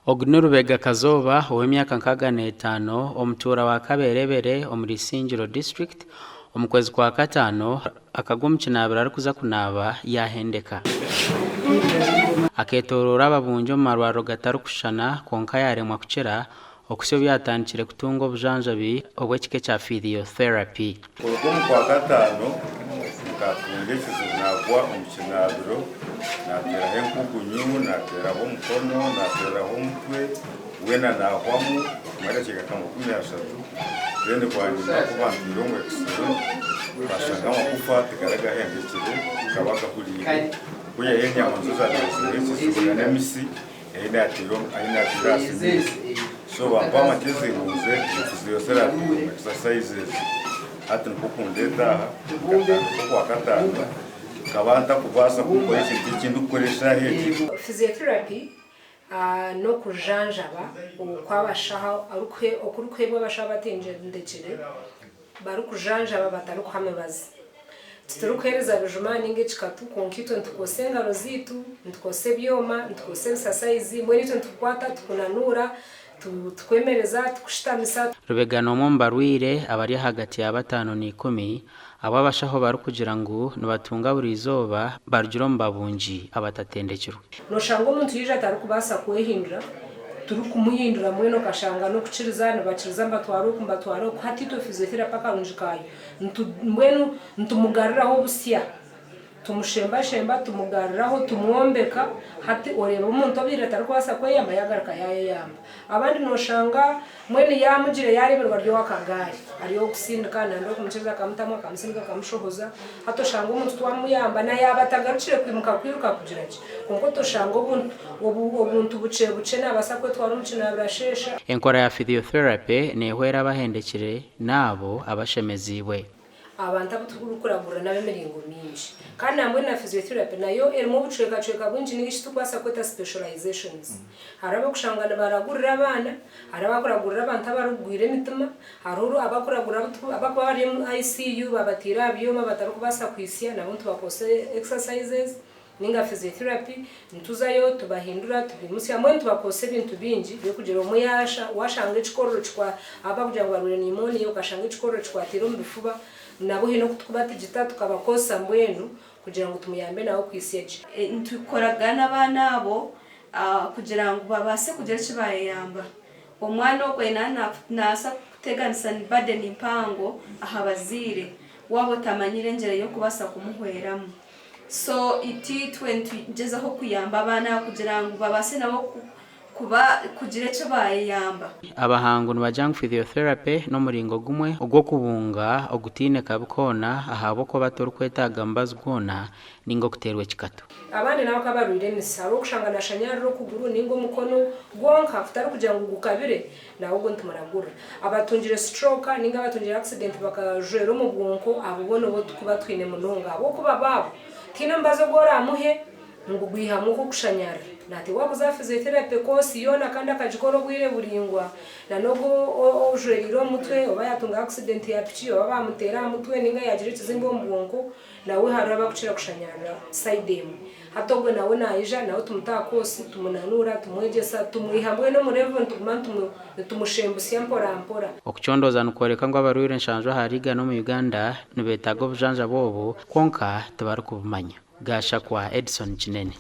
Ogu ni Rubega Kazooba ow'emyaka 65, omutuura wa Kaberebere omuri Isingiro District. Omu kwezi kwa kataano, akagwa omu kinaabiro arikuza kunaaba yaahendeka. Akeetooroora ababungi omu marwariro gatarikushushana kwonka yaaremwa kukira okuhitsya obu yaatandikire kutunga obujanjabi obw'ekika ekya physiotherapy. Kuruga omu Kwakataano, nkatunga ekizibu naagwa omu kinaabiro, naateeraho enkugunyu, naateeraho omukono, naateeraho omutwe, weena naahwamu okumara edakiika nka 30. Then bwanyima ku bantwire omu X-ray, baashanga amagufa tigaragahendekire, gakaba gahuriire, kwihaho enyama nizo zaabaire ziriho ekizibu n'emitsi. Ahi nateire aha siminti so bampa amagyezi ngu nze omu physiotherapy omu exercises hati nikwo kundeeta aha nkatandika okwakataano nkaba ntakubaasa kukora ekintu eki ndikukora eshaaha egi. Physiotherapy n'okujanjaba okw'abashaho okurikuheebwa abashaho abatendekire barikujanjaba batarikuha mibazi. Titurikuheereza bijuma ninga ekikatu kwonka itwe nitukoosa engaro zaitu, nitukoosa ebyoma, nitukoosa ebisasayizi, mbwenu itwe nitukukwata tukunanuura, tukwemereza, tukushutamisa. Rubega n'omwe omu barwaire abari ahagati ya bataano na ikumi abu abashaho barikugira ngu nibatunga buri izooba barugire omu babungi abatatendekirwe. Noshanga omuntu yaija atarikubaasa kwehindura, turikumuhindura mbwenu okashanga n'okukiriza nibakiriza nibatwara oku nibatwara oku, hati itwe physiotherapy akarungi kaayo mbwenu nitumugaruraho obusya, tumushembashemba tumugaruraho tumwombeka, hati oreeba omuntu obaire atarikubaasa kweyamba yaagaruka yaayeyamba. Abandi nooshanga mbwenu yaamugire yaareeberwa ari ow'akagaari, ari ow'okusindika nandi ow'okumukiriza akamutamu akamusindika akamushohoza, hati oshanga omuntu twamuyamba na yaaba atagarukire kwimuka kwiruka kugira ki, kwonka otoshanga obuntu bukye bukye naabaasa kwetwara omu kinaabiro asheesha. Enkora ya physiotherapy neehwera abahendekire n'abo abashemeziibwe. Abantu abu turikuragurira n'ab'emiringo mingi. Kandi nambwenu na physiotherapy nayo erimu obucwekacweka bwingi ninga eki turikubaasa kweta specializations. Hariho abarikushanga nibaragurira abaana, hariho abakuragurira abantu abarikugwira emitima, hariho abakuragurira abarikuba bari omu ICU babataire aha byoma batarikubaasa kwitsya nabo nitubakozesa exercises. Ninga physiotherapy nituzayo tubahindura tubimutsya mbwenu tubakozesa ebintu bingi byokugira omwe yasha washanga ekikororo kikwa abakugira ngu barwaire pneumonia okashanga ekikororo kikwatiire omu bifuba nabo haine oku tukubatigita tukabakozesa mbwenu kugira ngu tumuyambe nawe kwitsya gye. Nitukoragana n'abaana abo kugira ngu babaase kugira eki baayeyamba. Omwana ogwo nabaasa kuteganisa burden mpango aha bazaire waaba otamanyire engyera y'okubaasa kumuhweramu. So itwe nitugyezaho kuyamba abaana aba kugira ngu babaase nabo kuba kugira eki baayeyamba. Abahangu nibagira ngu physiotherapy n'omuringo gumwe ogw'okubunga ogutaine kabi koona ahabw'okuba torikwetaaga mubazi gwona ninga okuteerwa ekikatu. Abandi nabo bakaba barwaire emisi, hariho okushanga nashanyarira okuguru ninga omukono gwonka kutari kugira ngu gukabire nawe ogwo nitumuragurira. Abatungire stroke ninga abatungire accident bakajwera omu bwonko abo boona obu tukuba twine munonga ahabw'okuba bo abo tihaine omubazi ogu oraamuhe ngu gwihamu oku okushanyarira. Naateekwa kuza aha physiotherapy course yoona kandi akagikora obwire buraingwa na n'ogwo ojwereire omu mutwe oba yaatunga accident ya piki oba baamuteera aha mutwe ninga yaagira ekizimba omu bwonko nawe hariho abakukira kushanyarira side emwe. Hati ogwe nawe naija, nawe tumuta aha koosi, tumunanuura, tumwegyesa, tumwiha mbwenu omu level nituguma nitumushembusya mpora mpora. Okucondooza nikworeka ngu abarwaire enshanju ahari igana omu Uganda nibetaaga obujanjabi obu kwonka tibarikubumanya. Gashakwa Edson Kinene.